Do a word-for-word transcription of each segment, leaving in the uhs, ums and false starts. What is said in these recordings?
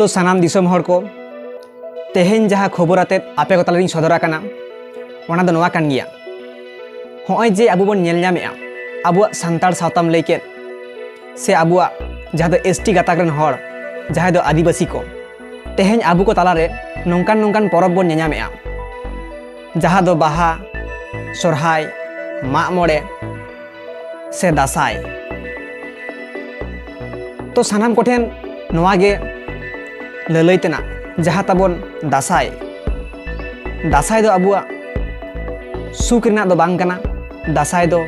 ᱥᱟᱱᱟᱢ ᱫᱤᱥᱚᱢ ᱦᱚᱲ ᱠᱚ, ᱛᱮᱦᱮᱧ ᱡᱟᱦᱟᱸ ᱠᱷᱚᱵᱚᱨ ᱟᱛᱮᱫ ᱟᱯᱮ ᱠᱚ ᱛᱟᱞᱟᱨᱤᱧ ᱥᱚᱫᱚᱨ ᱟᱠᱟᱱᱟ, ᱚᱱᱟ ᱫᱚ ᱱᱚᱣᱟ ᱠᱟᱱ ᱜᱮᱭᱟ᱾ ᱦᱚᱸᱜᱼᱚᱭ ᱡᱮ ᱟᱵᱚ ᱵᱚᱱ ᱧᱮᱞ ᱧᱟᱢᱮᱜᱼᱟ, ᱟᱵᱚᱣᱟᱜ ᱥᱟᱱᱛᱟᱲ ᱥᱟᱶᱛᱟᱢ ᱞᱟᱹᱭ ᱠᱮᱫ, ᱥᱮ ᱟᱵᱚᱣᱟᱜ ᱡᱟᱦᱟᱸ ᱫᱚ ᱮᱥ ᱴᱤ ᱜᱟᱛᱟᱠ ᱨᱮᱱ ᱦᱚᱲ, ᱡᱟᱦᱟᱸᱭ ᱫᱚ ᱟᱹᱫᱤᱵᱟᱹᱥᱤ ᱠᱚ, ᱛᱮᱦᱮᱧ ᱟᱵᱚ ᱠᱚ ᱛᱟᱞᱟᱨᱮ ᱱᱚᱝᱠᱟᱱ ᱱᱚᱝᱠᱟᱱ ᱯᱚᱨᱚᱵᱽ ᱵᱚᱱ ᱧᱮᱧᱟᱢᱮᱜᱼᱟ, ᱡᱟᱦᱟᱸ ᱫᱚ ᱵᱟᱦᱟ, ᱥᱚᱨᱦᱟᱭ, ᱢᱟᱜ ᱢᱚᱬᱮ ᱥᱮ ᱫᱟᱸᱥᱟᱭ᱾ ᱛᱚ ᱥᱟᱱᱟᱢ ᱠᱚᱴᱷᱮᱱ ᱱᱚᱣᱟ ᱜᱮ ᱞᱟᱹᱞᱟᱹᱭ ᱛᱮᱱᱟᱜ, ᱡᱟᱦᱟᱸ ᱛᱟᱵᱚᱱ ᱫᱟᱸᱥᱟᱭ, ᱫᱟᱸᱥᱟᱭ ᱫᱚ ᱟᱵᱚᱣᱟᱜ ᱥᱩᱠ ᱨᱮᱱᱟᱜ ᱫᱚ ᱵᱟᱝ ᱠᱟᱱᱟ, ᱫᱟᱸᱥᱟᱭ ᱫᱚ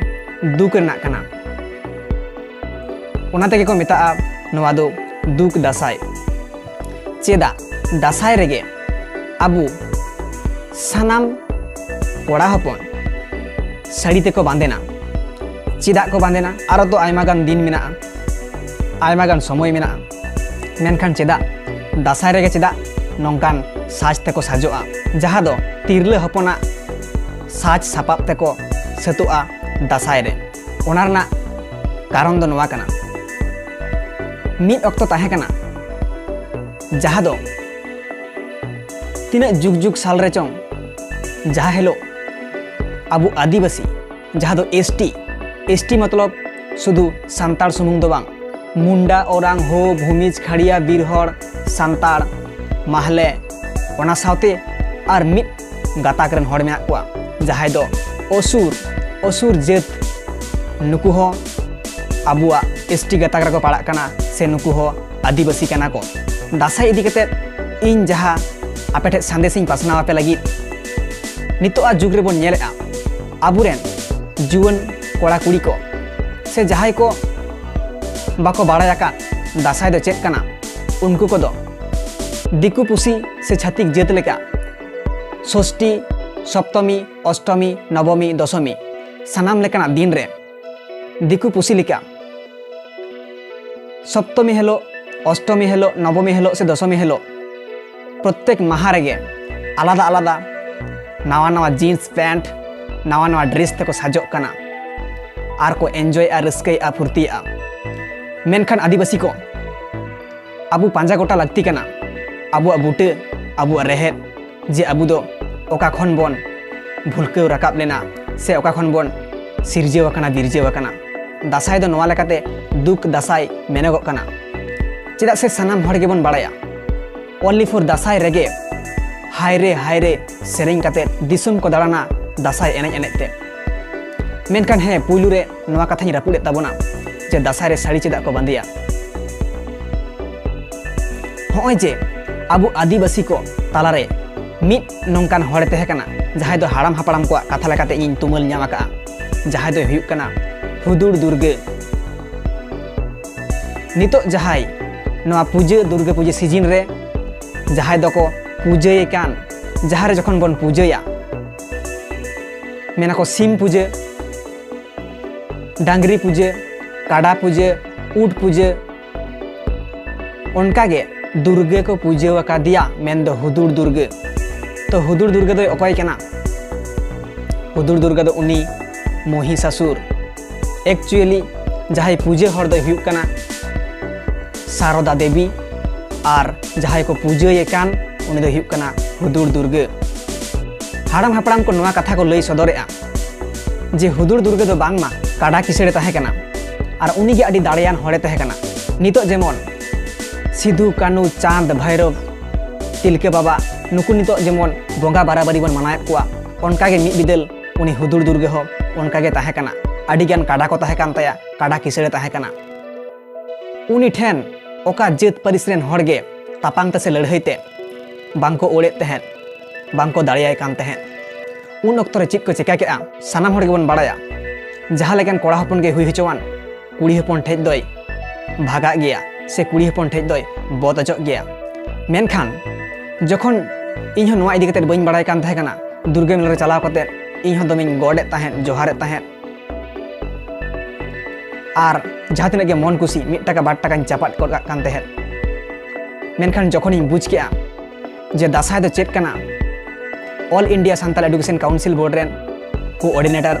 ᱫᱩᱠ ᱨᱮᱱᱟᱜ ᱠᱟᱱᱟ᱾ ᱚᱱᱟ ᱛᱮᱜᱮ ᱠᱚ ᱢᱮᱛᱟᱜᱼᱟ ᱱᱚᱣᱟ ᱫᱚ ᱫᱩᱠ ᱫᱟᱸᱥᱟᱭ᱾ ᱪᱮᱫᱟᱜ ᱫᱟᱸᱥᱟᱭ ᱨᱮᱜᱮ ᱟᱵᱚ ᱥᱟᱱᱟᱢ ᱠᱚᱲᱟ ᱦᱚᱯᱚᱱ ᱥᱟᱹᱲᱤ ᱛᱮᱠᱚ ᱵᱟᱸᱫᱮᱱᱟ? ᱪᱮᱫᱟᱜ ᱠᱚ ᱵᱟᱸᱫᱮᱱᱟ? ᱟᱨᱚ ᱫᱚ ᱟᱭᱢᱟ ᱜᱟᱱ ᱫᱤᱱ ᱢᱮᱱᱟᱜᱼᱟ, ᱟᱭᱢᱟ ᱜᱟᱱ ᱥᱚᱢᱚᱭ ᱢᱮᱱᱟᱜᱼᱟ, ᱢᱮᱱᱠᱷᱟᱱ ᱪᱮᱫᱟᱜ ᱫᱟᱸᱥᱟᱭ ᱨᱮᱜᱮ ᱪᱮᱫᱟᱜ ᱱᱚᱝᱠᱟᱱ ᱥᱟᱡᱽ ᱛᱮᱠᱚ ᱥᱟᱡᱚᱜᱼᱟ, ᱡᱟᱦᱟᱸ ᱫᱚ ᱛᱤᱨᱞᱟᱹ ᱦᱚᱯᱚᱱᱟᱜ ᱥᱟᱡᱽ ᱥᱟᱯᱟᱵ ᱛᱮᱠᱚ ᱥᱟᱹᱛᱚᱜᱼᱟ ᱫᱟᱸᱥᱟᱭ ᱨᱮ? ᱚᱱᱟ ᱨᱮᱱᱟᱜ ᱠᱟᱨᱚᱱ ᱫᱚ ᱱᱚᱣᱟ ᱠᱟᱱᱟ᱾ ᱢᱤᱫ ᱚᱠᱛᱚ ᱛᱟᱦᱮᱸ ᱠᱟᱱᱟ, ᱡᱟᱦᱟᱸ ᱫᱚ ᱛᱤᱱᱟᱹᱜ ᱡᱩᱜᱽ ᱡᱩᱜᱽ ᱥᱟᱞ ᱨᱮ ᱪᱚᱝ, ᱡᱟᱦᱟᱸ ᱦᱤᱞᱳᱜ ᱟᱵᱚ ᱟᱹᱫᱤᱵᱟᱹᱥᱤ, ᱡᱟᱦᱟᱸ ᱫᱚ ᱮᱥ ᱴᱤ, ᱮᱥ ᱴᱤ ᱢᱚᱛᱞᱚᱵ ᱥᱩᱫᱷᱩ ᱥᱟᱱᱛᱟᱲ ᱥᱩᱢᱩᱝ ᱫᱚ ᱵᱟᱝ, ᱢᱩᱱᱰᱟ, ᱳᱨᱟᱝ, ᱦᱳ, ᱵᱷᱩᱢᱤᱡᱽ, ᱠᱷᱟᱲᱤᱭᱟ, ᱵᱤᱨ ᱦᱚᱲ, ᱥᱟᱱᱛᱟᱲ, ᱢᱟᱦᱞᱮ, ᱚᱱᱟ ᱥᱟᱶᱛᱮ ᱟᱨ ᱢᱤᱫ ᱜᱟᱛᱟᱠ ᱨᱮᱱ ᱦᱚᱲ ᱢᱮᱱᱟᱜ ᱠᱚᱣᱟ, ᱡᱟᱦᱟᱸᱭ ᱫᱚ ᱚᱥᱩᱨ, ᱚᱥᱩᱨ ᱡᱟᱹᱛ, ᱱᱩᱠᱩ ᱦᱚᱸ ᱟᱵᱚᱣᱟᱜ ᱮᱥ ᱴᱤ ᱜᱟᱛᱟᱠ ᱨᱮᱠᱚ ᱯᱟᱲᱟᱜ ᱠᱟᱱᱟ, ᱥᱮ ᱱᱩᱠᱩ ᱦᱚᱸ ᱟᱹᱫᱤᱵᱟᱹᱥᱤ ᱠᱟᱱᱟ ᱠᱚ᱾ ᱫᱟᱸᱥᱟᱭ ᱤᱫᱤ ᱠᱟᱛᱮ ᱤᱧ ᱡᱟᱦᱟᱸ ᱟᱯᱮ ᱴᱷᱮᱱ ᱥᱟᱸᱫᱮᱥ ᱤᱧ ᱯᱟᱥᱱᱟᱣ ᱟᱯᱮ ᱞᱟᱹᱜᱤᱫ, ᱱᱤᱛᱚᱜ ᱟᱜ ᱡᱩᱜᱽ ᱨᱮᱵᱚᱱ ᱧᱮᱞᱮᱫᱼᱟ, ᱟᱵᱚᱨᱮᱱ ᱡᱩᱣᱟᱹᱱ ᱠᱚᱲᱟ ᱠᱩᱲᱤ ᱠᱚ ᱥᱮ ᱡᱟᱦᱟᱸᱭ ᱠᱚ ᱵᱟᱠᱚ ᱵᱟᱲᱟᱭ ᱟᱠᱟᱫ ᱫᱟᱸᱥᱟᱭ ᱫᱚ ᱪᱮᱫ ᱠᱟᱱᱟ, ᱩᱱᱠᱩ ᱠᱚᱫᱚ ᱫᱤᱠᱩ ᱯᱩᱥᱤ ᱥᱮ ᱪᱷᱟᱹᱛᱤᱠ ᱡᱟᱹᱛ ᱞᱮᱠᱟ ᱥᱚᱥᱴᱤ, ᱥᱚᱯᱛᱚᱢᱤ, ᱚᱥᱴᱚᱢᱤ, ᱱᱚᱵᱚᱢᱤ, ᱫᱚᱥᱚᱢᱤ ᱥᱟᱱᱟᱢ ᱞᱮᱠᱟᱱᱟᱜ ᱫᱤᱱ ᱨᱮ ᱫᱤᱠᱩ ᱯᱩᱥᱤ ᱞᱮᱠᱟ ᱥᱚᱯᱛᱚᱢᱤ ᱦᱤᱞᱳᱜ, ᱚᱥᱴᱚᱢᱤ ᱦᱤᱞᱳᱜ, ᱱᱚᱵᱚᱢᱤ ᱦᱤᱞᱳᱜ ᱥᱮ ᱫᱚᱥᱚᱢᱤ ᱦᱤᱞᱳᱜ ᱯᱨᱚᱛᱛᱮᱠ ᱢᱟᱦᱟ ᱨᱮᱜᱮ ᱟᱞᱟᱫᱟ ᱟᱞᱟᱫᱟ ᱱᱟᱣᱟ ᱱᱟᱣᱟ ᱡᱤᱱᱥ ᱯᱮᱱᱴ, ᱱᱟᱣᱟ ᱱᱟᱣᱟ ᱰᱨᱮᱥ ᱛᱮᱠᱚ ᱥᱟᱡᱚᱜ ᱠᱟᱱᱟ ᱟᱨ ᱠᱚ ᱮᱱᱡᱚᱭᱮᱜᱼᱟ, ᱨᱟᱹᱥᱠᱟᱹᱭᱮᱜᱼᱟ, ᱯᱷᱩᱨᱛᱤᱭᱮᱜᱼᱟ᱾ ᱢᱮᱱᱠᱷᱟᱱ ᱟᱹᱫᱤᱵᱟᱹᱥᱤ ᱠᱚ ᱟᱵᱚ ᱯᱟᱸᱡᱟ ᱜᱚᱴᱟ ᱞᱟᱹᱠᱛᱤ ᱠᱟᱱᱟ ᱟᱵᱚᱣᱟᱜ ᱵᱩᱴᱟᱹ, ᱟᱵᱚᱣᱟᱜ ᱨᱮᱦᱮᱫ, ᱡᱮ ᱟᱵᱚ ᱫᱚ ᱚᱠᱟ ᱠᱷᱚᱱ ᱵᱚᱱ ᱵᱷᱩᱞᱠᱟᱹᱣ ᱨᱟᱠᱟᱵ ᱞᱮᱱᱟ ᱥᱮ ᱚᱠᱟ ᱠᱷᱚᱱ ᱵᱚᱱ ᱥᱤᱨᱡᱟᱹᱣ ᱟᱠᱟᱱᱟ, ᱵᱤᱨᱡᱟᱹᱣ ᱟᱠᱟᱱᱟ᱾ ᱫᱟᱸᱥᱟᱭ ᱫᱚ ᱱᱚᱣᱟ ᱞᱮᱠᱟᱛᱮ ᱫᱩᱠ ᱫᱟᱸᱥᱟᱭ ᱢᱮᱱᱚᱜᱚᱜ ᱠᱟᱱᱟ, ᱪᱮᱫᱟᱜ ᱥᱮ ᱥᱟᱱᱟᱢ ᱦᱚᱲ ᱜᱮᱵᱚᱱ ᱵᱟᱲᱟᱭᱟ, only for ᱫᱟᱸᱥᱟᱭ ᱨᱮᱜᱮ ᱦᱟᱭᱨᱮ ᱦᱟᱭᱨᱮ ᱥᱮᱨᱮᱧ ᱠᱟᱛᱮ ᱫᱤᱥᱚᱢ ᱠᱚ ᱫᱟᱬᱟᱱᱟ ᱫᱟᱸᱥᱟᱭ ᱮᱱᱮᱡ ᱮᱱᱮᱡ ᱛᱮ᱾ ᱢᱮᱱᱠᱷᱟᱱ ᱦᱮᱸ, ᱯᱩᱭᱞᱩ ᱨᱮ ᱱᱚᱣᱟ ᱠᱟᱛᱷᱟᱧ ᱨᱟᱹᱯᱩᱫ ᱮᱫ ᱛᱟᱵᱚᱱᱟ ᱡᱮ ᱫᱟᱸᱥᱟᱭ ᱨᱮ ᱥᱟᱹᱲᱤ ᱪᱮᱫᱟᱜ ᱠᱚ ᱵᱟᱸᱫᱮᱭᱟ᱾ ᱦᱚᱸᱜᱼᱚᱭ ᱡᱮ ᱟᱵᱚ ᱟᱹᱫᱤᱵᱟᱹᱥᱤ ᱠᱚ ᱛᱟᱞᱟᱨᱮ ᱢᱤᱫ ᱱᱚᱝᱠᱟᱱ ᱦᱚᱲᱮ ᱛᱟᱦᱮᱸ ᱠᱟᱱᱟ, ᱡᱟᱦᱟᱸᱭ ᱫᱚ ᱦᱟᱲᱟᱢ ᱦᱟᱯᱲᱟᱢ ᱠᱚᱣᱟᱜ ᱠᱟᱛᱷᱟ ᱞᱮᱠᱟᱛᱮ ᱤᱧᱤᱧ ᱛᱩᱢᱟᱹᱞ ᱧᱟᱢ ᱟᱠᱟᱫᱼᱟ, ᱡᱟᱦᱟᱸᱭ ᱫᱚᱭ ᱦᱩᱭᱩᱜ ᱠᱟᱱᱟ ᱦᱩᱫᱩᱲ ᱫᱩᱨᱜᱟᱹ᱾ ᱱᱤᱛᱚᱜ ᱡᱟᱦᱟᱸᱭ ᱱᱚᱣᱟ ᱯᱩᱡᱟᱹ, ᱫᱩᱨᱜᱟᱹ ᱯᱩᱡᱟᱹ ᱥᱤᱡᱤᱱ ᱨᱮ ᱡᱟᱦᱟᱸᱭ ᱫᱚᱠᱚ ᱯᱩᱡᱟᱹᱭᱮ ᱠᱟᱱ, ᱡᱟᱦᱟᱸ ᱨᱮ ᱡᱚᱠᱷᱚᱱ ᱵᱚᱱ ᱯᱩᱡᱟᱹᱭᱟ, ᱢᱮᱱᱟᱠᱚ ᱥᱤᱢ ᱯᱩᱡᱟᱹ, ᱰᱟᱝᱨᱤ ᱯᱩᱡᱟᱹ, ᱠᱟᱰᱟ ᱯᱩᱡᱟᱹ, ᱩᱴ ᱯᱩᱡᱟᱹ, ᱚᱱᱠᱟᱜᱮ ᱫᱩᱨᱜᱟᱹ ᱠᱚ ᱯᱩᱡᱟᱹ ᱟᱠᱟᱫᱮᱭᱟ, ᱢᱮᱱᱫᱚ ᱦᱩᱫᱩᱲ ᱫᱩᱨᱜᱟᱹ᱾ ᱛᱚ ᱦᱩᱫᱩᱲ ᱫᱩᱨᱜᱟᱹ ᱫᱚᱭ ᱚᱠᱚᱭ ᱠᱟᱱᱟ? ᱦᱩᱫᱩᱲ ᱫᱩᱨᱜᱟᱹ ᱫᱚ ᱩᱱᱤ ᱢᱚᱦᱤᱥᱟᱥᱩᱨ, actually ᱡᱟᱦᱟᱸᱭ ᱯᱩᱡᱟᱹ ᱦᱚᱲ ᱫᱚᱭ ᱦᱩᱭᱩᱜ ᱠᱟᱱᱟ ᱥᱟᱨᱚᱫᱟ ᱫᱮᱵᱤ, ᱟᱨ ᱡᱟᱦᱟᱸᱭ ᱠᱚ ᱯᱩᱡᱟᱹᱭᱮ ᱠᱟᱱ ᱩᱱᱤ ᱫᱚᱭ ᱦᱩᱭᱩᱜ ᱠᱟᱱᱟ ᱦᱩᱫᱩᱲ ᱫᱩᱨᱜᱟᱹ᱾ ᱦᱟᱲᱟᱢ ᱦᱟᱯᱲᱟᱢ ᱠᱚ ᱱᱚᱣᱟ ᱠᱟᱛᱷᱟ ᱠᱚ ᱞᱟᱹᱭ ᱥᱚᱫᱚᱨᱮᱜᱼᱟ ᱡᱮ ᱦᱩᱫᱩᱲ ᱫᱩᱨᱜᱟᱹ ᱫᱚ ᱵᱟᱝᱢᱟ ᱠᱟᱰᱟ ᱠᱤᱥᱟᱹᱲᱮ ᱛᱟᱦᱮᱸ ᱠᱟᱱᱟ, ᱟᱨ ᱩᱱᱤᱜᱮ ᱟᱹᱰᱤ ᱫᱟᱲᱮᱭᱟᱱ ᱦᱚᱲᱮ ᱛᱟᱦᱮᱸ ᱠᱟᱱᱟ᱾ ᱱᱤᱛᱚᱜ ᱡᱮᱢᱚᱱ ᱥᱤᱫᱷᱩ, ᱠᱟᱹᱱᱩ, ᱪᱟᱸᱫᱽ, ᱵᱷᱟᱭᱨᱚᱵ, ᱛᱤᱞᱠᱟᱹ ᱵᱟᱵᱟ, ᱱᱩᱠᱩ ᱱᱤᱛᱚᱜ ᱡᱮᱢᱚᱱ ᱵᱚᱸᱜᱟ ᱵᱟᱨᱟᱵᱟᱨᱤ ᱵᱚᱱ ᱢᱟᱱᱟᱣᱮᱫ ᱠᱚᱣᱟ, ᱚᱱᱠᱟᱜᱮ ᱢᱤᱫ ᱵᱤᱫᱟᱹᱞ ᱩᱱᱤ ᱦᱩᱫᱩᱲ ᱫᱩᱨᱜᱟᱹ ᱦᱚᱸ ᱚᱱᱠᱟᱜᱮ ᱛᱟᱦᱮᱸ ᱠᱟᱱᱟ᱾ ᱟᱹᱰᱤᱜᱟᱱ ᱠᱟᱰᱟ ᱠᱚ ᱛᱟᱦᱮᱸ ᱠᱟᱱ ᱛᱟᱭᱟ, ᱠᱟᱰᱟ ᱠᱤᱥᱟᱹᱲᱮ ᱛᱟᱦᱮᱸ ᱠᱟᱱᱟ᱾ ᱩᱱᱤ ᱴᱷᱮᱱ ᱚᱠᱟ ᱡᱟᱹᱛ ᱯᱟᱹᱨᱤᱥ ᱨᱮᱱ ᱦᱚᱲ ᱜᱮ ᱛᱟᱯᱟᱢ ᱛᱮᱥᱮ ᱞᱟᱹᱲᱦᱟᱹᱭ ᱛᱮ ᱵᱟᱝᱠᱚ ᱚᱲᱮᱫ ᱛᱟᱦᱮᱸᱫ, ᱵᱟᱝᱠᱚ ᱫᱟᱲᱮᱭᱟᱭ ᱠᱟᱱ ᱛᱟᱦᱮᱸᱫ᱾ ᱩᱱ ᱚᱠᱛᱚ ᱨᱮ ᱪᱮᱫ ᱠᱚ ᱪᱮᱠᱟ ᱠᱮᱫᱼᱟ, ᱥᱟᱱᱟᱢ ᱦᱚᱲ ᱜᱮᱵᱚᱱ ᱵᱟᱲᱟᱭᱟ᱾ ᱡᱟᱦᱟᱸ ᱞᱮᱠᱟᱱ ᱠᱚᱲᱟ ᱦᱚᱯᱚᱱ ᱜᱮ ᱦᱩᱭ ᱦᱚᱪᱚᱣᱟᱱ, ᱠᱩᱲᱤ ᱦᱚᱯᱚᱱ ᱴᱷᱮᱡ ᱫᱚᱭ ᱵᱷᱟᱜᱟᱜ ᱜᱮᱭᱟ ᱥᱮ ᱠᱩᱲᱤ ᱦᱚᱯᱚᱱ ᱴᱷᱮᱡ ᱫᱚᱭ ᱵᱚᱛᱚᱡᱚᱜ ᱜᱮᱭᱟ᱾ ᱢᱮᱱᱠᱷᱟᱱ ᱡᱚᱠᱷᱚᱱ ᱤᱧ ᱦᱚᱸ ᱱᱚᱣᱟ ᱤᱫᱤ ᱠᱟᱛᱮ ᱵᱟᱹᱧ ᱵᱟᱲᱟᱭ ᱠᱟᱱ ᱛᱟᱦᱮᱸ ᱠᱟᱱᱟ, ᱫᱩᱨᱜᱟᱹ ᱢᱮᱞᱟ ᱨᱮ ᱪᱟᱞᱟᱣ ᱠᱟᱛᱮ ᱤᱧ ᱦᱚᱸ ᱫᱚᱢᱮᱧ ᱜᱚᱰ ᱮᱫ ᱛᱟᱦᱮᱸᱫ, ᱡᱚᱦᱟᱨᱮᱫ ᱛᱟᱦᱮᱸᱫ, ᱟᱨ ᱡᱟᱦᱟᱸ ᱛᱤᱱᱟᱹᱜ ᱜᱮ ᱢᱚᱱ ᱠᱩᱥᱤ ᱢᱤᱫ ᱴᱟᱠᱟ ᱵᱟᱨ ᱴᱟᱠᱟᱧ ᱪᱟᱯᱟᱫ ᱜᱚᱫ ᱠᱟᱜ ᱠᱟᱱ ᱛᱟᱦᱮᱸᱫ᱾ ᱢᱮᱱᱠᱷᱟᱱ ᱡᱚᱠᱷᱚᱱᱤᱧ ᱵᱩᱡᱽ ᱠᱮᱜᱼᱟ ᱡᱮ ᱫᱟᱸᱥᱟᱭ ᱫᱚ ᱪᱮᱫ ᱠᱟᱱᱟ, All India Santal Education Council Board ᱨᱮᱱ ᱠᱳᱚᱨᱰᱤᱱᱮᱴᱚᱨ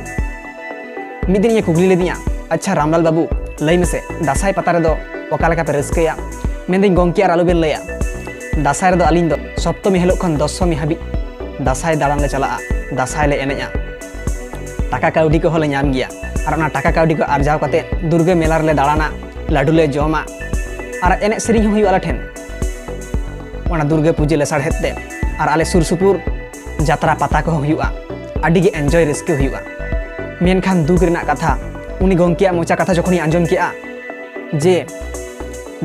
ᱢᱤᱫ ᱫᱤᱱ ᱤᱧᱮ ᱠᱩᱠᱞᱤ ᱞᱤᱫᱤᱧᱟ, "ᱟᱪᱪᱷᱟ ᱨᱟᱢᱞᱟᱞ ᱵᱟᱹᱵᱩ, ᱞᱟᱹᱭ ᱢᱮᱥᱮ, ᱫᱟᱸᱥᱟᱭ ᱯᱟᱛᱟ ᱨᱮᱫᱚ ᱚᱠᱟ ᱞᱮᱠᱟ ᱯᱮ ᱨᱟᱹᱥᱠᱟᱹᱭᱟ?" ᱢᱮᱱᱫᱟᱹᱧ ᱜᱚᱢᱠᱮ, ᱟᱨ ᱟᱞᱚᱵᱮᱱ ᱞᱟᱹᱭᱟ, ᱫᱟᱸᱥᱟᱭ ᱨᱮᱫᱚ ᱟᱹᱞᱤᱧ ᱫᱚ ᱥᱚᱯᱛᱚᱢᱤ ᱦᱤᱞᱳᱜ ᱠᱷᱚᱱ ᱫᱚᱥᱚᱢᱤ ᱦᱟᱹᱵᱤᱡ ᱫᱟᱸᱥᱟᱭ ᱫᱟᱬᱟᱱ ᱞᱮ ᱪᱟᱞᱟᱜᱼᱟ, ᱫᱟᱸᱥᱟᱭ ᱞᱮ ᱮᱱᱮᱡᱼᱟ᱾ ᱴᱟᱠᱟ ᱠᱟᱹᱣᱰᱤ ᱠᱚᱦᱚᱸ ᱞᱮ ᱧᱟᱢ ᱜᱮᱭᱟ, ᱟᱨ ᱚᱱᱟ ᱴᱟᱠᱟ ᱠᱟᱹᱣᱰᱤ ᱠᱚ ᱟᱨᱡᱟᱣ ᱠᱟᱛᱮ ᱫᱩᱨᱜᱟᱹ ᱢᱮᱞᱟ ᱨᱮᱞᱮ ᱫᱟᱬᱟᱱᱟ, ᱞᱟᱹᱰᱩ ᱞᱮ ᱡᱚᱢᱟ, ᱟᱨ ᱮᱱᱮᱡ ᱥᱮᱨᱮᱧ ᱦᱚᱸ ᱦᱩᱭᱩᱜᱼᱟ ᱟᱞᱮ ᱴᱷᱮᱱ᱾ ᱚᱱᱟ ᱫᱩᱨᱜᱟᱹ ᱯᱩᱡᱟᱹ ᱞᱮᱥᱟᱲᱦᱮᱫ ᱛᱮ ᱟᱨ ᱟᱞᱮ ᱥᱩᱨ ᱥᱩᱯᱩᱨ ᱡᱟᱛᱨᱟ ᱯᱟᱛᱟ ᱠᱚᱦᱚᱸ ᱦᱩᱭᱩᱜᱼᱟ, ᱟᱹᱰᱤ ᱜᱮ ᱮᱱᱡᱚᱭ ᱨᱟᱹᱥᱠᱟᱹ ᱦᱩᱭᱩᱜᱼᱟ᱾ ᱢᱮᱱᱠᱷᱟᱱ ᱫᱩᱠ ᱨᱮᱱᱟᱜ ᱠᱟᱛᱷᱟ, ᱩᱱᱤ ᱜᱚᱢᱠᱮᱭᱟᱜ ᱢᱚᱪᱟ ᱠᱟᱛᱷᱟ ᱡᱚᱠᱷᱚᱱᱤᱧ ᱟᱸᱡᱚᱢ ᱠᱮᱜᱼᱟ ᱡᱮ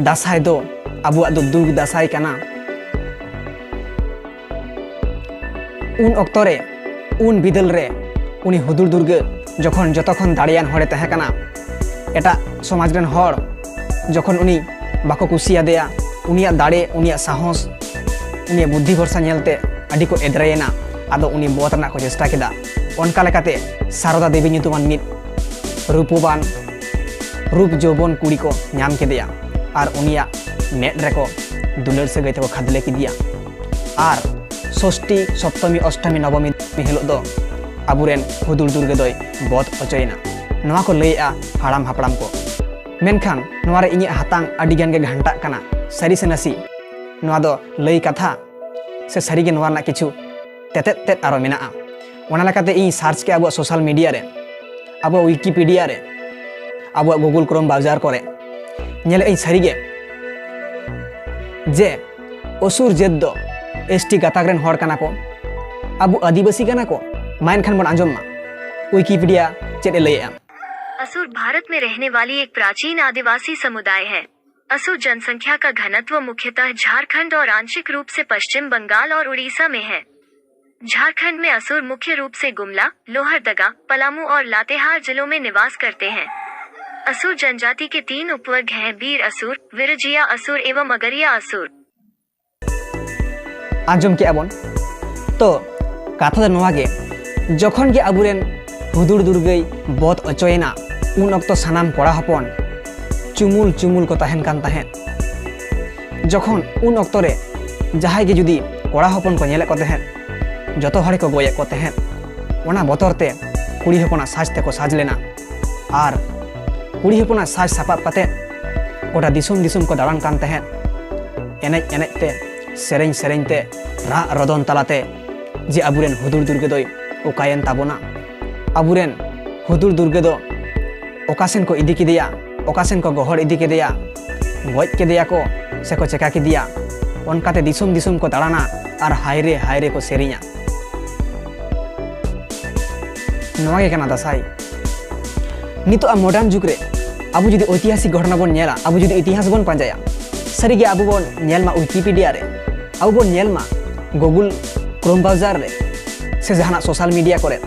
ᱫᱟᱸᱥᱟᱭ ᱫᱚ ᱟᱵᱚᱣᱟᱜ ᱫᱚ ᱫᱩᱠ ᱫᱟᱸᱥᱟᱭ ᱠᱟᱱᱟ, ᱩᱱ ᱚᱠᱛᱚ ᱨᱮ, ᱩᱱ ᱵᱤᱫᱟᱹᱞ ᱨᱮ ᱩᱱᱤ ᱦᱩᱫᱩᱲ ᱫᱩᱨᱜᱟᱹ ᱡᱚᱠᱷᱚᱱ ᱡᱚᱛᱚ ᱠᱷᱚᱱ ᱫᱟᱲᱮᱭᱟᱱ ᱦᱚᱲᱮ ᱛᱟᱦᱮᱸ ᱠᱟᱱᱟ, ᱮᱴᱟᱜ ᱥᱚᱢᱟᱡᱽ ᱨᱮᱱ ᱦᱚᱲ ᱡᱚᱠᱷᱚᱱ ᱩᱱᱤ ᱵᱟᱠᱚ ᱠᱩᱥᱤᱭᱟᱫᱮᱭᱟ, ᱩᱱᱤᱭᱟᱜ ᱫᱟᱲᱮ, ᱩᱱᱤᱭᱟᱜ ᱥᱟᱦᱚᱥ, ᱩᱱᱤᱭᱟᱜ ᱵᱩᱫᱽᱫᱷᱤ ᱵᱷᱚᱨᱥᱟ ᱧᱮᱞᱛᱮ ᱟᱹᱰᱤ ᱠᱚ ᱮᱫᱽᱨᱮᱭᱮᱱᱟ᱾ ᱟᱫᱚ ᱩᱱᱤ ᱵᱚᱫ ᱨᱮᱱᱟᱜ ᱠᱚ ᱪᱮᱥᱴᱟ ᱠᱮᱫᱟ᱾ ᱚᱱᱠᱟ ᱞᱮᱠᱟᱛᱮ ᱥᱟᱨᱚᱫᱟ ᱫᱮᱵᱤ ᱧᱩᱛᱩᱢᱟᱱ ᱢᱤᱫ ᱨᱩᱯᱚᱵᱟᱱ, ᱨᱩᱯ ᱡᱳᱣᱵᱚᱱ ᱠᱩᱲᱤ ᱠᱚ ᱧᱟᱢ ᱠᱮᱫᱮᱭᱟ ᱟᱨ ᱩᱱᱤᱭᱟᱜ ᱢᱮᱫ ᱨᱮᱠᱚ ᱫᱩᱞᱟᱹᱲ ᱥᱟᱹᱜᱟᱹᱭ ᱛᱮᱠᱚ ᱠᱷᱟᱫᱽᱞᱮ ᱠᱮᱫᱮᱭᱟ᱾ ᱟᱨ ᱥᱚᱥᱴᱤ, ᱥᱚᱯᱛᱚᱢᱤ, ᱚᱥᱴᱚᱢᱤ, ᱱᱚᱵᱚᱢᱤ ᱦᱤᱞᱳᱜ ᱫᱚ ᱟᱵᱚᱨᱮᱱ ᱦᱩᱫᱩᱲ ᱫᱩᱨᱜᱟᱹ ᱫᱚᱭ ᱵᱚᱫ ᱦᱚᱪᱚᱭᱮᱱᱟ᱾ ᱱᱚᱣᱟ ᱠᱚ ᱞᱟᱹᱭᱮᱜᱼᱟ ᱦᱟᱲᱟᱢ ᱦᱟᱯᱲᱟᱢ ᱠᱚ᱾ ᱢᱮᱱᱠᱷᱟᱱ ᱱᱚᱣᱟ ᱨᱮ ᱤᱧᱟᱹᱜ ᱦᱟᱛᱟᱝ ᱟᱹᱰᱤ ᱜᱟᱱ ᱜᱮ ᱜᱷᱟᱱᱴᱟᱜ ᱠᱟᱱᱟ᱾ ᱥᱟᱹᱨᱤ ᱥᱮ ᱱᱟᱥᱮ? ᱱᱚᱣᱟ ᱫᱚ ᱞᱟᱹᱭ ᱠᱟᱛᱷᱟ ᱥᱮ ᱥᱟᱹᱨᱤᱜᱮ ᱱᱚᱣᱟ ᱨᱮᱱᱟᱜ ᱠᱤᱪᱷᱩ ᱛᱮᱛᱮᱫ ᱛᱮᱫ ᱟᱨᱚ ᱢᱮᱱᱟᱜᱼᱟ? ᱚᱱᱟ ᱞᱮᱠᱟᱛᱮ ᱤᱧ ᱥᱟᱨᱪ ᱠᱮᱜᱼᱟ ᱟᱵᱚᱣᱟᱜ ᱥᱳᱥᱟᱞ ᱢᱤᱰᱤᱭᱟ ᱨᱮ, ᱟᱵᱚᱣᱟᱜ ᱣᱤᱠᱤᱯᱤᱰᱤᱭᱟ ᱨᱮ, ᱟᱵᱚᱣᱟᱜ ᱜᱩᱜᱩᱞ ᱠᱨᱳᱢ ᱵᱨᱟᱣᱡᱟᱨ ᱠᱚᱨᱮ᱾ ᱧᱮᱞᱮᱫ ᱟᱹᱧ ᱥᱟᱹᱨᱤᱜᱮ ᱡᱮ ᱚᱥᱩᱨ ᱡᱟᱹᱛ ᱫᱚ ᱮᱥᱴᱤ ᱜᱟᱛᱟᱠ ᱨᱮᱱ ᱦᱚᱲ ᱠᱟᱱᱟ ᱠᱚ, ᱟᱵᱚ ᱟᱹᱫᱤᱵᱟᱹᱥᱤ ᱠᱟᱱᱟ ᱠᱚ᱾ ᱢᱟ ᱮᱱᱠᱷᱟᱱ ᱵᱚᱱ ᱟᱸᱡᱚᱢ ᱢᱟ ᱣᱤᱠᱤᱯᱤᱰᱤᱭᱟ ᱪᱮᱫ ᱮ ᱞᱟᱹᱭᱮᱜᱼᱟ᱾ असुर भारत में रहने वाली एक प्राचीन आदिवासी समुदाय है। असुर जनसंख्या का घनत्व मुख्यतः झारखंड और आंशिक रूप से पश्चिम बंगाल और उड़ीसा में है। झारखंड में असुर मुख्य रूप से गुमला, लोहरदगा, पलामू और लातेहार जिलों में निवास करते हैं। असुर जनजाति के तीन उपवर्ग हैं: बीर असुर, विरजिया असुर एवं अगरिया असुर। ᱟᱸᱡᱚᱢ ᱠᱮᱜᱼᱟ ᱵᱚᱱ᱾ ᱛᱚ, ᱠᱟᱛᱷᱟ ᱫᱚ ᱱᱚᱣᱟ ᱜᱮ, ᱡᱚᱠᱷᱚᱱ ᱜᱮ ᱟᱵᱚᱨᱮᱱ ᱦᱩᱫᱩᱲ ᱫᱩᱨᱜᱟᱹᱭ ᱵᱚᱫ ᱚᱪᱚᱭᱮᱱᱟ, ᱩᱱ ᱚᱠᱛᱚ ᱥᱟᱱᱟᱢ ᱠᱚᱲᱟ ᱦᱚᱯᱚᱱ ᱪᱩᱢᱩᱞ ᱪᱩᱢᱩᱞ ᱠᱚ ᱛᱟᱦᱮᱱ ᱠᱟᱱ ᱛᱟᱦᱮᱸᱫ᱾ ᱡᱚᱠᱷᱚᱱ ᱩᱱ ᱚᱠᱛᱚ ᱨᱮ ᱡᱟᱦᱟᱸᱭ ᱜᱮ ᱡᱩᱫᱤ ᱠᱚᱲᱟ ᱦᱚᱯᱚᱱ ᱠᱚ ᱧᱮᱞᱮᱫ ᱠᱚ ᱛᱟᱦᱮᱸᱫ, ᱡᱚᱛᱚ ᱦᱚᱲ ᱜᱮᱠᱚ ᱜᱚᱡᱮᱫ ᱠᱚ ᱛᱟᱦᱮᱸᱫ᱾ ᱚᱱᱟ ᱵᱚᱛᱚᱨ ᱛᱮ ᱠᱩᱲᱤ ᱦᱚᱯᱚᱱᱟᱜ ᱥᱟᱡᱽ ᱛᱮᱠᱚ ᱥᱟᱡᱽ ᱞᱮᱱᱟ᱾ ᱟᱨ ᱠᱩᱲᱤ ᱦᱚᱯᱚᱱᱟᱜ ᱥᱟᱡᱽ ᱥᱟᱯᱟᱵ ᱠᱟᱛᱮ ᱜᱚᱴᱟ ᱫᱤᱥᱚᱢ ᱫᱤᱥᱚᱢ ᱠᱚ ᱫᱟᱬᱟᱱ ᱠᱟᱱ ᱛᱟᱦᱮᱸᱫ᱾ ᱮᱱᱮᱡ ᱮᱱᱮᱡ ᱛᱮ, ᱥᱮᱨᱮᱧ ᱥᱮᱨᱮᱧ ᱛᱮ, ᱨᱟᱜ ᱨᱚᱫᱚᱱ ᱛᱟᱞᱟᱛᱮ ᱡᱮ ᱟᱵᱚᱨᱮᱱ ᱦᱩᱫᱩᱲ ᱫᱩᱨᱜᱟᱹ ᱫᱚᱭ ᱚᱠᱟᱭᱮᱱ ᱛᱟᱵᱚᱱᱟ, ᱟᱵᱚᱨᱮᱱ ᱦᱩᱫᱩᱲ ᱫᱩᱨᱜᱟᱹ ᱫᱚ ᱚᱠᱟ ᱥᱮᱱ ᱠᱚ ᱤᱫᱤ ᱠᱮᱫᱮᱭᱟ, ᱚᱠᱟ ᱥᱮᱱ ᱠᱚ ᱜᱚᱦᱚᱲ ᱤᱫᱤ ᱠᱮᱫᱮᱭᱟ, ᱜᱚᱡ ᱠᱮᱫᱮᱭᱟ ᱠᱚ ᱥᱮ ᱠᱚ ᱪᱮᱠᱟ ᱠᱮᱫᱮᱭᱟ, ᱚᱱᱠᱟᱛᱮ ᱫᱤᱥᱚᱢ ᱫᱤᱥᱚᱢ ᱠᱚ ᱫᱟᱬᱟᱱᱟ ᱟᱨ ᱦᱟᱭᱨᱮ ᱦᱟᱭᱨᱮ ᱠᱚ ᱥᱮᱨᱮᱧᱟ᱾ ᱱᱚᱣᱟ ᱜᱮ ᱠᱟᱱᱟ ᱫᱟᱸᱥᱟᱭ᱾ ᱱᱤᱛᱚᱜ ᱟᱜ modern ᱡᱩᱜᱽ ᱨᱮ ᱟᱵᱚ ᱡᱩᱫᱤ ᱳᱭᱛᱤᱦᱟᱥᱤᱠ ᱜᱷᱚᱴᱚᱱᱟ ᱵᱚᱱ ᱧᱮᱞᱟ, ᱟᱵᱚ ᱡᱩᱫᱤ ᱤᱛᱤᱦᱟᱥ ᱵᱚᱱ ᱯᱟᱸᱡᱟᱭᱟ, ᱥᱟᱹᱨᱤᱜᱮ ᱟᱵᱚ ᱵᱚᱱ ᱧᱮᱞ ᱢᱟ Wikipedia ᱨᱮ, ᱟᱵᱚ ᱵᱚᱱ ᱧᱮᱞ ᱢᱟ Google Chrome browser ᱨᱮ, ᱥᱮ ᱡᱟᱦᱟᱱᱟᱜ social media ᱠᱚᱨᱮ,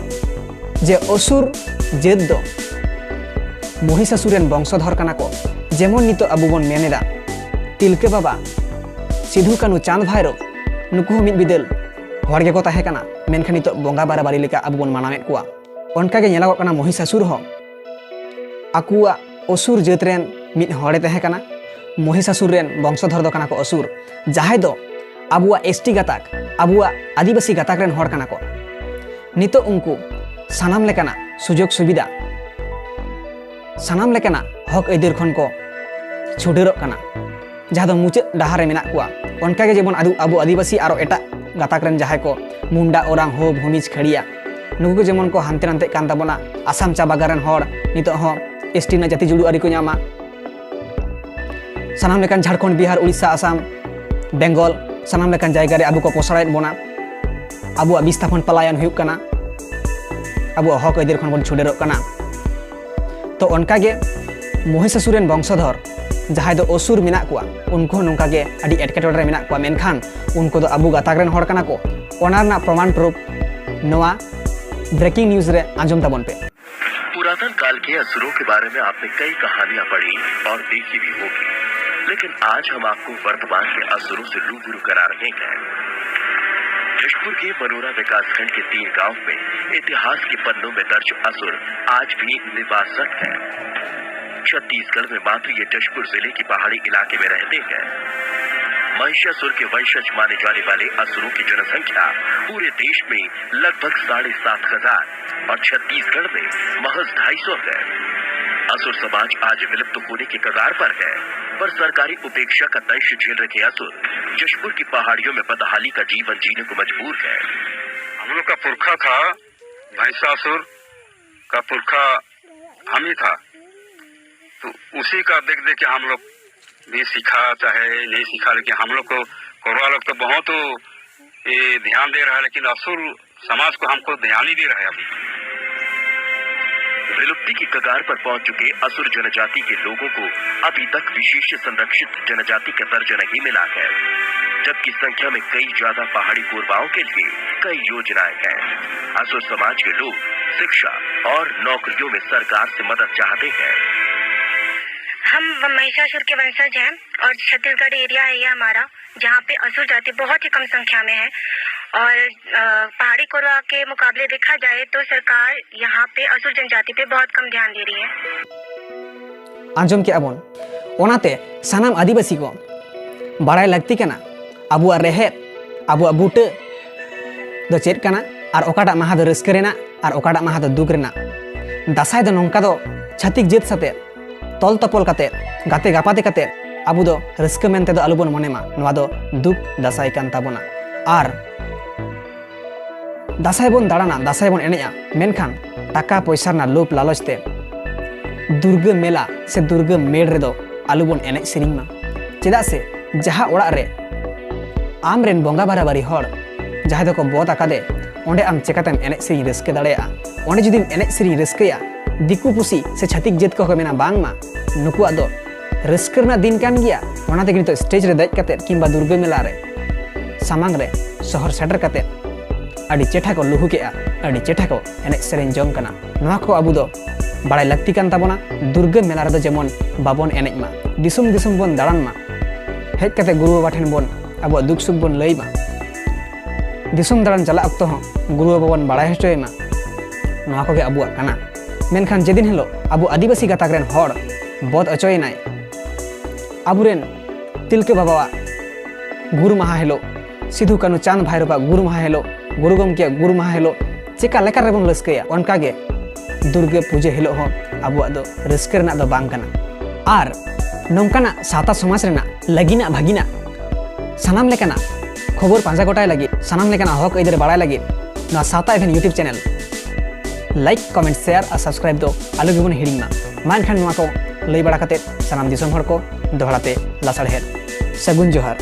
ᱡᱮ ᱚᱥᱩᱨ ᱡᱟᱹᱛ ᱫᱚ ᱢᱚᱦᱤᱥᱟᱥᱩᱨ ᱨᱮᱱ ᱵᱚᱝᱥᱚᱫᱷᱚᱨ ᱠᱟᱱᱟ ᱠᱚ᱾ ᱡᱮᱢᱚᱱ ᱱᱤᱛᱚᱜ ᱟᱵᱚ ᱵᱚᱱ ᱢᱮᱱ ᱮᱫᱟ, ᱛᱤᱞᱠᱟᱹ ᱵᱟᱵᱟ, ᱥᱤᱫᱷᱩ ᱠᱟᱹᱱᱦᱩ, ᱪᱟᱸᱫᱽ ᱵᱷᱟᱭᱨᱳ, ᱱᱩᱠᱩ ᱦᱚᱸ ᱢᱤᱫ ᱵᱤᱫᱟᱹᱞ ᱦᱚᱲ ᱜᱮᱠᱚ ᱛᱟᱦᱮᱸ ᱠᱟᱱᱟ, ᱢᱮᱱᱠᱷᱟᱱ ᱱᱤᱛᱚᱜ ᱵᱚᱸᱜᱟ ᱵᱟᱨᱟᱵᱟᱨᱤ ᱞᱮᱠᱟ ᱟᱵᱚ ᱵᱚᱱ ᱢᱟᱱᱟᱣᱮᱫ ᱠᱚᱣᱟ᱾ ᱚᱱᱠᱟ ᱜᱮ ᱧᱮᱞᱚᱜᱚᱜ ᱠᱟᱱᱟ, ᱢᱚᱦᱤᱥᱟᱥᱩᱨ ᱦᱚᱸ ᱟᱠᱚᱣᱟᱜ ᱚᱥᱩᱨ ᱡᱟᱹᱛ ᱨᱮᱱ ᱢᱤᱫ ᱦᱚᱲᱮ ᱛᱟᱦᱮᱸ ᱠᱟᱱᱟ᱾ ᱢᱚᱦᱤᱥᱟᱥᱩᱨ ᱨᱮᱱ ᱵᱚᱝᱥᱚᱫᱷᱚᱨ ᱫᱚ ᱠᱟᱱᱟ ᱠᱚ ᱚᱥᱩᱨ, ᱡᱟᱦᱟᱸᱭ ᱫᱚ ᱟᱵᱚᱣᱟᱜ S T ᱜᱟᱛᱟᱠ, ᱟᱵᱚᱣᱟᱜ ᱟᱹᱫᱤᱵᱟᱹᱥᱤ ᱜᱟᱛᱟᱠ ᱨᱮᱱ ᱦᱚᱲ ᱠᱟᱱᱟ ᱠᱚ᱾ ᱱᱤᱛᱚᱜ ᱩᱱᱠᱩ ᱥᱟᱱᱟᱢ ᱞᱮᱠᱟᱱᱟᱜ ᱥᱩᱡᱳᱜᱽ ᱥᱩᱵᱤᱫᱷᱟ, ᱥᱟᱱᱟᱢ ᱞᱮᱠᱟᱱᱟᱜ ᱦᱚᱠ ᱟᱹᱭᱫᱟᱹᱨ ᱠᱷᱚᱱ ᱠᱚ ᱪᱷᱩᱰᱟᱹᱨᱚᱜ ᱠᱟᱱᱟ, ᱡᱟᱦᱟᱸ ᱫᱚ ᱢᱩᱪᱟᱹᱫ ᱰᱟᱦᱟᱨ ᱨᱮ ᱢᱮᱱᱟᱜ ᱠᱚᱣᱟ᱾ ᱚᱱᱠᱟᱜᱮ ᱡᱮᱢᱚᱱ ᱟᱫᱩ-, ᱟᱵᱚ ᱟᱹᱫᱤᱵᱟᱹᱥᱤ ᱟᱨᱚ ᱮᱴᱟᱜ ᱜᱟᱛᱟᱠ ᱨᱮᱱ ᱡᱟᱦᱟᱸᱭ ᱠᱚ ᱢᱩᱱᱰᱟ, ᱳᱨᱟᱝ, ᱦᱳ, ᱵᱷᱩᱢᱤᱡᱽ, ᱠᱷᱟᱹᱲᱤᱭᱟ, ᱱᱩᱠᱩ ᱠᱚ ᱡᱮᱢᱚᱱ ᱠᱚ ᱦᱟᱱᱛᱮ ᱱᱟᱛᱮᱜ ᱠᱟᱱ ᱛᱟᱵᱚᱱᱟ, ᱟᱥᱟᱢ ᱪᱟ ᱵᱟᱜᱟᱱ ᱨᱮᱱ ᱦᱚᱲ ᱱᱤᱛᱚᱜ ᱦᱚᱸ S T ᱨᱮᱱᱟᱜ ᱡᱟᱹᱛᱤ ᱡᱩᱲᱩ ᱟᱹᱨᱤ ᱠᱚ ᱧᱟᱢᱟ᱾ ᱥᱟᱱᱟᱢ ᱞᱮᱠᱟᱱ ᱡᱷᱟᱲᱠᱷᱚᱸᱰ, ᱵᱤᱦᱟᱨ, ᱩᱲᱤᱥᱥᱟ, ᱟᱥᱟᱢ, ᱵᱮᱝᱜᱚᱞ, ᱥᱟᱱᱟᱢ ᱞᱮᱠᱟᱱ ᱡᱟᱭᱜᱟ ᱨᱮ ᱟᱵᱚ ᱠᱚ ᱯᱚᱥᱲᱟᱭᱮᱫ ᱵᱚᱱᱟ᱾ ᱟᱵᱚᱣᱟᱜ ᱵᱤᱥᱛᱷᱟᱯᱚᱱ ᱯᱟᱞᱟᱭᱚᱱ ᱦᱩᱭᱩᱜ ᱠᱟᱱᱟ, ᱟᱵᱚᱣᱟᱜ ᱦᱚᱠ ᱟᱹᱭᱫᱟᱹᱨ ᱠᱷᱚᱱ ᱵᱚᱱ ᱪᱷᱩᱰᱟᱹᱨᱚᱜ ᱠᱟᱱᱟ᱾ ᱛᱚ ᱚᱱᱠᱟᱜᱮ ᱢᱚᱦᱤᱥᱟᱥᱩᱨ ᱨᱮᱱ ᱵᱚᱝᱥᱚᱫᱷᱚᱨ ᱡᱟᱦᱟᱸᱭ ᱫᱚ ᱚᱥᱩᱨ ᱢᱮᱱᱟᱜ ᱠᱚᱣᱟ, ᱩᱱᱠᱩ ᱦᱚᱸ ᱱᱚᱝᱠᱟ ᱜᱮ ᱟᱹᱰᱤ ᱮᱴᱠᱮᱴᱚᱬᱮ ᱨᱮ ᱢᱮᱱᱟᱜ ᱠᱚᱣᱟ, ᱢᱮᱱᱠᱷᱟᱱ ᱩᱱᱠᱩ ᱫᱚ ᱟᱵᱚ ᱜᱟᱛᱟᱠ ᱨᱮᱱ ᱦᱚᱲ ᱠᱟᱱᱟ ᱠᱚ᱾ ᱚᱱᱟ ᱨᱮᱱᱟᱜ ᱯᱨᱚᱢᱟᱱ ᱯᱨᱩᱯ ᱱᱚᱣᱟ breaking news ᱨᱮ ᱟᱸᱡᱚᱢ ᱛᱟᱵᱚᱱ ᱯᱮ᱾ पुरातन काल के असुरों के बारे में आपने कई कहानियां पढ़ी और देखी भी होगी, लेकिन आज हम आपको वर्तमान के असुरों से रूबरू करा रहे हैं। जशपुर के मनोरा विकासखंड के तीन गांव में इतिहास के पन्नों में दर्ज असुर आज भी निवासरत हैं। छत्तीसगढ़ में मात्र ये जशपुर जिले के पहाड़ी इलाके में रहते हैं। महिषासुर के वंशज माने जाने वाले असुरों की जनसंख्या पूरे देश में लगभग साढ़े सात हजार और छत्तीसगढ़ में महज ढाई सौ है। असुर समाज आज विलुप्त होने के कगार पर है, पर सरकारी उपेक्षा का दंश झेल रखे असुर जशपुर की पहाड़ियों में बदहाली का जीवन जीने को मजबूर है। हम लोग का पुरखा था, भैंसासुर का पुरखा हम ही था, तो उसी का देख देख के हम लोग भी सीखा, चाहे नहीं सीखा, लेकिन हम लोग को कोरवा लोग तो बहुत ये ध्यान दे रहा है, लेकिन असुर समाज को हमको ध्यान ही दे रहा है अभी। विलुप्ति की कगार पर पहुंच चुके असुर जनजाति के लोगों को अभी तक विशेष संरक्षित जनजाति का दर्जा नहीं मिला है, जबकि संख्या में कई ज्यादा पहाड़ी कोरवाओं के लिए कई योजनाएं हैं। असुर समाज के लोग शिक्षा और नौकरियों में सरकार से मदद चाहते हैं। हम महिषासुर के वंशज हैं और छत्तीसगढ़ एरिया है ये हमारा, जहाँ पे असुर जाति बहुत ही कम संख्या में है और अ, पहाड़ी कोरवा के मुकाबले देखा जाए तो सरकार यहाँ पे असुर जनजाति पे बहुत कम ध्यान दे रही है। ᱟᱸᱡᱚᱢ ᱠᱮᱜᱼᱟ ᱵᱚᱱ᱾ ᱚᱱᱟᱛᱮ ᱥᱟᱱᱟᱢ ᱟᱹᱫᱤᱵᱟᱹᱥᱤ ᱠᱚ ᱵᱟᱲᱟᱭ ᱞᱟᱹᱠᱛᱤ ᱠᱟᱱᱟ, ᱟᱵᱚᱣᱟᱜ ᱨᱮᱦᱮᱫ, ᱟᱵᱚᱣᱟᱜ ᱵᱩᱴᱟᱹ ᱫᱚ ᱪᱮᱫ ᱠᱟᱱᱟ ᱟᱨ ᱚᱠᱟᱴᱟᱜ ᱢᱟᱦᱟ ᱫᱚ ᱨᱟᱹᱥᱠᱟᱹ ᱨᱮᱱᱟᱜ ᱟᱨ ᱚᱠᱟᱴᱟᱜ ᱢᱟᱦᱟ ᱫᱚ ᱫᱩᱠ ᱨᱮᱱᱟᱜ᱾ ᱫᱟᱸᱥᱟᱭ ᱫᱚ ᱱᱚᱝᱠᱟ ᱫᱚ ᱪᱷᱟᱹᱛᱤᱠ ᱡᱟᱹᱛ ᱥᱟᱛᱮ ᱛᱚᱞ ᱛᱚᱯᱚᱞ ᱠᱟᱛᱮ, ᱜᱟᱛᱮ ᱜᱟᱯᱟᱛᱮ ᱠᱟᱛᱮ ᱟᱵᱚ ᱫᱚ ᱨᱟᱹᱥᱠᱟᱹ ᱢᱮᱱᱛᱮ ᱫᱚ ᱟᱞᱚᱵᱚᱱ ᱢᱚᱱᱮ ᱢᱟ, ᱱᱚᱣᱟ ᱫᱚ ᱫᱩᱠ ᱫᱟᱸᱥᱟᱭ ᱠᱟᱱ ᱛᱟᱵᱚᱱᱟ᱾ ᱟᱨ ᱫᱟᱸᱥᱟᱭ ᱵᱚᱱ ᱫᱟᱬᱟᱱᱟ, ᱫᱟᱸᱥᱟᱭ ᱵᱚᱱ ᱮᱱᱮᱡᱼᱟ, ᱢᱮᱱᱠᱷᱟᱱ ᱴᱟᱠᱟ ᱯᱚᱭᱥᱟ ᱨᱮᱱᱟᱜ ᱞᱳᱵᱷ ᱞᱟᱞᱚᱪ ᱛᱮ ᱫᱩᱨᱜᱟᱹ ᱢᱮᱞᱟ ᱥᱮ ᱫᱩᱨᱜᱟᱹ ᱢᱮᱲ ᱨᱮᱫᱚ ᱟᱞᱚᱵᱚᱱ ᱮᱱᱮᱡ ᱥᱮᱨᱮᱧ ᱢᱟ᱾ ᱪᱮᱫᱟᱜ ᱥᱮ ᱡᱟᱦᱟᱸ ᱚᱲᱟᱜ ᱨᱮ ᱟᱢ ᱨᱮᱱ ᱵᱚᱸᱜᱟ ᱵᱟᱨᱟᱵᱟᱨᱤ ᱦᱚᱲ ᱡᱟᱦᱟᱸᱭ ᱫᱚᱠᱚ ᱵᱚᱫ ᱟᱠᱟᱫᱮ, ᱚᱸᱰᱮ ᱟᱢ ᱪᱮᱠᱟᱛᱮᱢ ᱮᱱᱮᱡ ᱥᱮᱨᱮᱧ ᱨᱟᱹᱥᱠᱟᱹ ᱫᱟᱲᱮᱭᱟᱜᱼᱟ? ᱚᱸᱰᱮ ᱡᱩᱫᱤᱢ ᱮᱱᱮᱡ ᱥᱮᱨᱮᱧ ᱨᱟᱹᱥᱠᱟᱹᱭᱟ, ᱫᱤᱠᱩ ᱯᱩᱥᱤ ᱥᱮ ᱪᱷᱟᱹᱛᱤᱠ ᱡᱟᱹᱛ ᱠᱚᱠᱚ ᱢᱮᱱᱟ, "ᱵᱟᱝᱢᱟ ᱱᱩᱠᱩᱣᱟᱜ ᱫᱚ ᱨᱟᱹᱥᱠᱟᱹ ᱨᱮᱱᱟᱜ ᱫᱤᱱ ᱠᱟᱱ ᱜᱮᱭᱟ, ᱚᱱᱟ ᱛᱮᱜᱮ ᱱᱤᱛᱚᱜ ᱥᱴᱮᱡᱽ ᱨᱮ ᱫᱮᱡ ᱠᱟᱛᱮ ᱠᱤᱝᱵᱟ ᱫᱩᱨᱜᱟᱹ ᱢᱮᱞᱟ ᱨᱮ ᱥᱟᱢᱟᱝ ᱨᱮ ᱥᱚᱦᱚᱨ ᱥᱮᱴᱮᱨ ᱠᱟᱛᱮ ᱟᱹᱰᱤ ᱪᱮᱴᱷᱟ ᱠᱚ ᱞᱩᱦᱩᱠᱮᱜᱼᱟ, ᱟᱹᱰᱤ ᱪᱮᱴᱷᱟ ᱠᱚ ᱮᱱᱮᱡ ᱥᱮᱨᱮᱧ ᱡᱚᱝ ᱠᱟᱱᱟ᱾" ᱱᱚᱣᱟ ᱠᱚ ᱟᱵᱚ ᱫᱚ ᱵᱟᱲᱟᱭ ᱞᱟᱹᱠᱛᱤ ᱠᱟᱱ ᱛᱟᱵᱚᱱᱟ᱾ ᱫᱩᱨᱜᱟᱹ ᱢᱮᱞᱟ ᱨᱮᱫᱚ ᱡᱮᱢᱚᱱ ᱵᱟᱵᱚᱱ ᱮᱱᱮᱡ ᱢᱟ, ᱫᱤᱥᱚᱢ ᱫᱤᱥᱚᱢ ᱵᱚᱱ ᱫᱟᱬᱟᱱ ᱢᱟ, ᱦᱮᱡ ᱠᱟᱛᱮ ᱜᱩᱨᱩ ᱵᱟᱵᱟ ᱴᱷᱮᱱ ᱵᱚᱱ ᱟᱵᱚᱣᱟᱜ ᱫᱩᱠ ᱥᱩᱠ ᱵᱚᱱ ᱞᱟᱹᱭ ᱢᱟ᱾ ᱫᱤᱥᱚᱢ ᱫᱟᱬᱟᱱ ᱪᱟᱞᱟᱜ ᱚᱠᱛᱚ ᱦᱚᱸ ᱜᱩᱨᱩ ᱵᱟᱵᱟ ᱵᱚᱱ ᱵᱟᱲᱟᱭ ᱦᱚᱪᱚᱭᱮ ᱢᱟ, ᱱᱚᱣᱟ ᱠᱚᱜᱮ ᱟᱵᱚᱣᱟᱜ ᱠᱟᱱᱟ᱾ ᱢᱮᱱᱠᱷᱟᱱ ᱡᱮᱫᱤᱱ ᱦᱤᱞᱳᱜ ᱟᱵᱚ ᱟᱹᱫᱤᱵᱟᱹᱥᱤ ᱜᱟᱛᱟᱠ ᱨᱮᱱ ᱦᱚᱲ ᱵᱚᱫ ᱚᱪᱚᱭᱮᱱᱟᱭ, ᱟᱵᱚᱨᱮᱱ ᱛᱤᱞᱠᱟᱹ ᱵᱟᱵᱟᱣᱟᱜ ᱜᱩᱨ ᱢᱟᱦᱟ ᱦᱤᱞᱳᱜ, ᱥᱤᱫᱷᱩ ᱠᱟᱹᱱᱩ ᱪᱟᱸᱫᱽ ᱵᱷᱟᱭᱨᱳᱵᱟᱜ ᱜᱩᱨ ᱢᱟᱦᱟ ᱦᱤᱞᱳᱜ, ᱜᱩᱨᱩ ᱜᱚᱢᱠᱮᱭᱟᱜ ᱜᱩᱨ ᱢᱟᱦᱟ ᱦᱤᱞᱳᱜ ᱪᱮᱠᱟ ᱞᱮᱠᱟ ᱨᱮᱵᱚᱱ ᱨᱟᱹᱥᱠᱟᱹᱭᱟ, ᱚᱱᱠᱟᱜᱮ ᱫᱩᱨᱜᱟᱹ ᱯᱩᱡᱟᱹ ᱦᱤᱞᱳᱜ ᱦᱚᱸ ᱟᱵᱚᱣᱟᱜ ᱫᱚ ᱨᱟᱹᱥᱠᱟᱹ ᱨᱮᱱᱟᱜ ᱫᱚ ᱵᱟᱝ ᱠᱟᱱᱟ᱾ ᱟᱨ ᱱᱚᱝᱠᱟᱱᱟᱜ ᱥᱟᱶᱛᱟ ᱥᱚᱢᱟᱡᱽ ᱨᱮᱱᱟᱜ ᱞᱟᱹᱜᱤᱱᱟᱜ ᱵᱷᱟᱹᱜᱤᱱᱟᱜ ᱥᱟᱱᱟᱢ ᱞᱮᱠᱟᱱᱟᱜ ᱠᱷᱚᱵᱚᱨ ᱯᱟᱸᱡᱟ ᱜᱚᱴᱟᱭ ᱞᱟᱹᱜᱤᱫ, ᱥᱟᱱᱟᱢ ᱞᱮᱠᱟᱱᱟᱜ ᱦᱚᱠ ᱟᱹᱭᱫᱟᱹᱨ ᱵᱟᱲᱟᱭ ᱞᱟᱹᱜᱤᱫ ᱱᱚᱣᱟ ᱥᱟᱶᱛᱟ ᱮᱵᱷᱮᱱ YouTube channel like, comment, share ᱟᱨ subscribe ᱫᱚ ᱟᱞᱚ ᱜᱮᱵᱚᱱ ᱦᱤᱲᱤᱧ ᱢᱟ᱾ ᱢᱟ ᱮᱱᱠᱷᱟᱱ ᱱᱚᱣᱟ ᱠᱚ ᱞᱟᱹᱭ ᱵᱟᱲᱟ ᱠᱟᱛᱮ ᱥᱟᱱᱟᱢ ᱫᱤᱥᱚᱢ ᱦᱚᱲ ᱠᱚ ᱫᱚᱦᱲᱟ ᱛᱮ ᱞᱟᱥᱟᱲᱦᱮᱫ ᱥᱟᱹᱜᱩᱱ ᱡᱚᱦᱟᱨ᱾